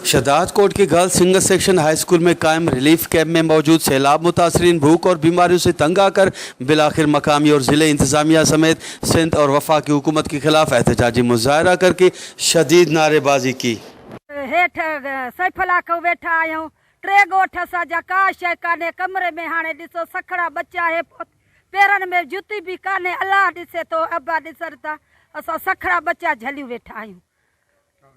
शहदादकोट के girls single section high school में कायम रिलीफ कैंप में मौजूद सैलाब मुतासरीन भूख और बीमारियों से तंग आकर बिलाखिर मकामी और ज़िले इंतज़ामिया समेत सिंध और वफाकी हुकूमत के ख़िलाफ़ एहतजाजी मुजाहरा करके शदीद नारेबाजी की। हेठि सैफला खां वेठा आहियूं, टे ॻोठ असांजा, का शइ कान्हे कमरे में। हाणे ॾिसो सखड़ा ॿचा हे, पेरनि में जुती बि कान्हे। अलाह ॾिसे थो, अबा ॾिसनि था, असां सखड़ा ॿचा झलियूं वेठा आहियूं।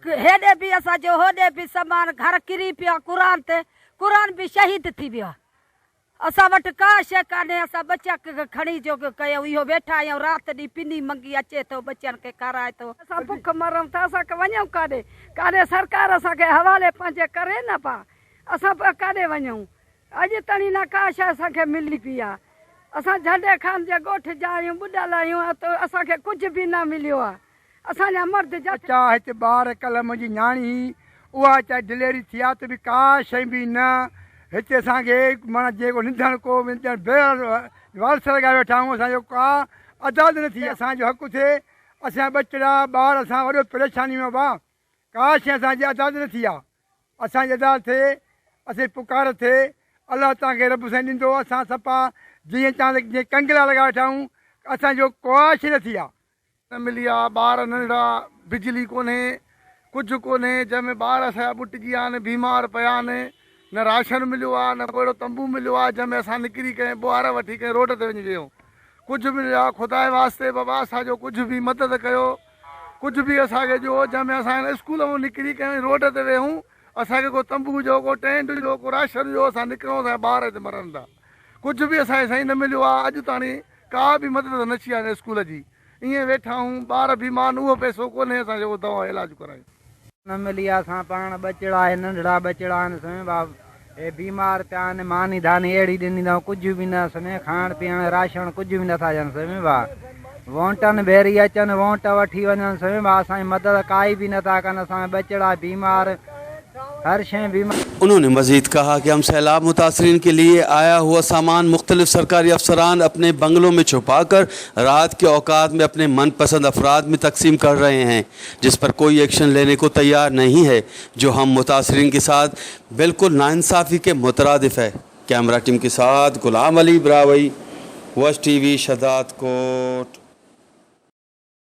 हेॾे बि असांजो, होॾे बि सामान, घर किरी पियो आहे क़ुर ते, क़ुर बि शहीद थी वियो आहे। असां वटि का शइ कान्हे, असां ॿचा खणी जो कयूं इहो वेठा आहियूं। राति ॾींहुं पिनी मंगी अचे थो, ॿचनि खे खाराए थो। असां बुख मरूं था, असांखे वञूं काॾे? काॾे सरकार असांखे हवाले पंहिंजे करे न पा, असां काॾे वञूं? अॼु ताणी न का शइ असांखे मिली पई आहे। असां झंडे खान जे ॻोठ जा आहियूं, ॿुॾल आहियूं, त असांखे कुझु बि न मिलियो आहे। असांजा मर्द बच्चा हिते ॿार, कल्ह मुंहिंजी नियाणी हुई, उहा चाहे डिलीवरी थी आहे त बि का शइ बि न हिते असांखे। माना जेको निधण को ॼण बेवारस लॻा वेठा आहियूं। असांजो का अदालत न थी, असांजो हक़ थिए। असांजा ॿचड़ा ॿार, असां वॾो परेशानी में बा, का शइ असांजी अदालत न थी आहे। असांजी अदालत थिए, असांजी पुकार थिए, अलाह तव्हांखे रब साईं ॾींदो। असां सफ़ा जीअं चवां जीअं कंगला लॻा वेठा आहियूं, असांजो का शइ न थी आहे। न मिली आहे, ॿार नंढड़ा, बिजली कोन्हे, कुझु कोन्हे, जंहिंमें ॿार असांजा ॿुटिजी विया आहिनि, बीमार पिया आहिनि। न राशन मिलियो आहे, न को अहिड़ो तंबू मिलियो आहे जंहिंमें असां निकिरी कंहिं ॿुहार वठी कंहिं रोड ते वञी वेहूं। कुझु मिलियो आहे? ख़ुदा जे वास्ते बाबा, असांजो कुझु बि मदद कयो, कुझु बि असांखे ॾियो, जंहिंमें असां हिन स्कूल मां निकिरी कंहिं रोड ते वेहूं। असांखे को तंबू जो, को टेंट जो, को राशन जो, असां निकिरूं। असांजा ॿार हिते मरनि था। कुझु बि असांखे साईं न मिलियो आहे। अॼु ताणी का बि मदद न थी आहे स्कूल जी। ईअं वेठा आहियूं, ॿार बीमार, उहो पैसो कोन्हे असांजो दवा इलाज करायूं। न मिली आहे। असां पाण ॿचड़ा आहे, नंढड़ा ॿचड़ा आहिनि समें बा, हे बीमार पिया आहिनि। मानी धानी अहिड़ी ॾिनी अथऊं, कुझु बि न समें, खाइण पीअण राशन कुझु बि नथा ॾियनि समें बा। वोटनि भेरी अचनि, वोट वठी वञनि समें बा, असांजी मदद काई बि नथा कनि। असांजा ॿचड़ा बीमार, हर शइ बीमार। उन्होंने मजीद कहा कि हम सैलाब मुतासरीन के लिए आया हुआ सामान मुख्तलिफ सरकारी अफसरान अपने बंगलों में छुपा कर रात के औकात में अपने मनपसंद अफराद में तकसीम कर रहे हैं, जिस पर कोई एक्शन लेने को तैयार नहीं है, जो हम मुतासरीन के साथ बिल्कुल नाइंसाफ़ी के मुतरादिफ है। कैमरा टीम के साथ गुलाम अली ब्रावई, वश टीवी, शहदादकोट।